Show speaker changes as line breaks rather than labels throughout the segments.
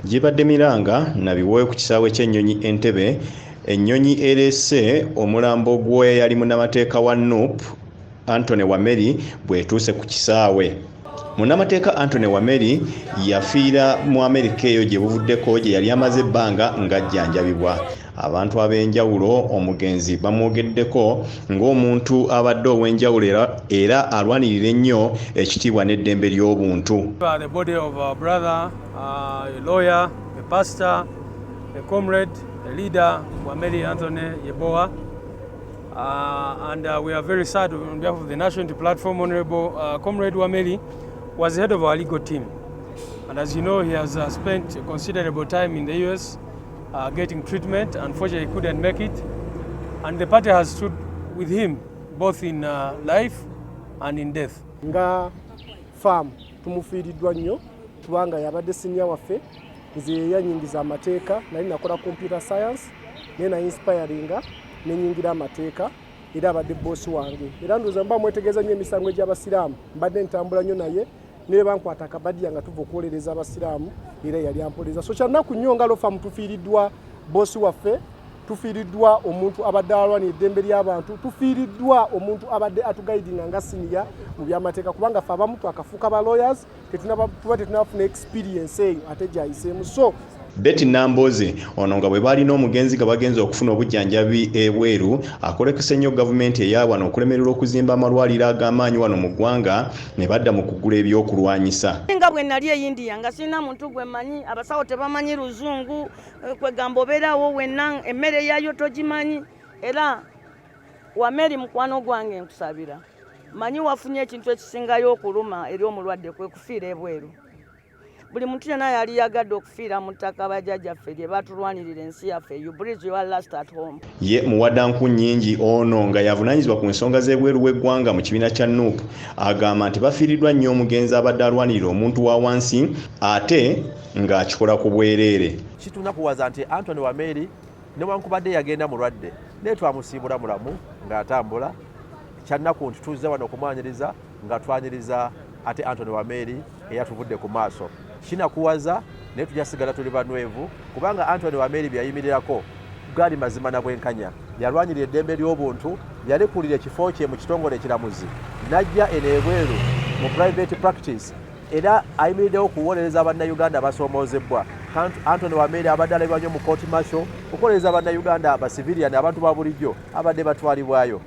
Gibadde miranga na biwoobe ku kisaawe ky'ennyonyi Entebbe, ennyonyi ereese omulambo gw'eyali munnamateeka wa NUP Anthony Wameli bw'etuuse ku kisaawe. Munnamateeka Anthony Wameli yafiira mu Amerika eyo gye buvuddeko gye yali amaze ebbanga ng'ajjanjabibwa. Abantu ab'enjawulo omugenzi bamwogeddeko ng'omuntu abadde ow'enjawulo era alwanirira ennyo ekitiibwa n'eddembe ly'obuntu.
The body of our brother, a lawyer, a pastor, a comrade, a leader, Wameli Anthony Yeboah. And we are very sad on behalf of the National Unity Platform. Honorable Comrade Wameli was the head of our legal team. And as you know, he has spent considerable time in the US getting treatment. Unfortunately, he couldn't make it. And the party has stood with him both in life and in death.
Nga firm tumufiiriddwa nnyo kubanga yabadde senior waffe. Nze yanyingiza amateeka, nali nakola computer science, naye na inspiringa nenyingira amateeka, era abadde boss wange. Era ndowooza mba mwetegeeza nnyo emisango egy'abasiraamu, mbadde ntambula nnyo naye, naye bankwata akabadiya nga tuva okuwolereza abasiraamu, era yali ampolereza. So kyannaku nnyo nga law firm tufiiriddwa boss waffe, tufiiriddwa omuntu abadde alwanira eddembe ly'abantu, tufiiriddwa omuntu abadde atuguidinga nga senior mu byamateeka, kubanga ffe abamu twakafuuka ba lawyers, tuba tetunafuna experience eyo ate gyayiseemu. So
Betty Namboze ono nga bwe baalina omugenzi nga bagenza okufuna obujjanjabi ebweru, akolekesa ennyo gavumenti eya wano okulemererwa okuzimba amalwaliro ag'amaanyi wano mu ggwanga ne badda mu kugula ebyokulwanyisa.
Nga bwe nali e India nga sirina muntu gwe mmanyi, abasawo tebamanyi Luzungu, kwegamba obeerawo wenna, emmere yaayo togimanyi. Era Wameli mukwano gwange, nkusabira, manyi wafunye ekintu ekisingayo okuluma eri omulwadde, kwe kufiira ebweru. Buli muntu yenna yali yagadde okufiira mu ttaka bajjajjaffe lye batulwanirira ensi yaffe. You breathe your last at home.
Ye Muwaddanku Nnyingi ono nga yavunaanyizibwa ku nsonga z'ebweru w'eggwanga mu kibiina kya NUP agamba nti bafiiriddwa nnyo omugenzi abadde alwanirira omuntu wa wansi ate ng'akikola ku bwereere.
Kitunakuwaza nti Anthony Wameli newankubadde yagenda mulwadde, naye twamusiibula mulamu ng'atambula. Kyannaku nti tuzze wano okumwaniriza nga twaniriza ate Anthony Wameli eyatuvudde ku maaso. Kinakuwaza, naye tujja sigala tuli banywevu kubanga Anthony Wameli byeyayimirirako gaali mazima na bwenkanya. Yalwanyirira eddembe ly'obuntu, yalekulira ekifo kye mu kitongole ekiramuzi n'ajja eno ebweru mu private practice, era ayimiriddewo okuwolereza bannayuganda abasoomoozebwa. Anthony Wameli abadde alabibwa nnyo mu court martial okuwolereza bannayuganda, abacivilian, abantu ba bulijjo abadde batwalibwayo.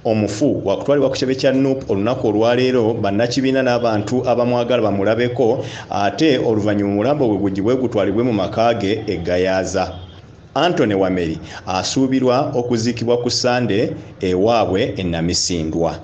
Omufu wakutwalibwa ku kitebe kya NUP olunaku olwaleero, bannakibiina n'abantu abamwagala bamulabeko, ate oluvannyuma omulambo gwe gugibwe gutwalibwe mu maka ge e Gayaaza. Anthony Wameli asuubirwa okuziikibwa ku Sande ewaabwe e Namisindwa.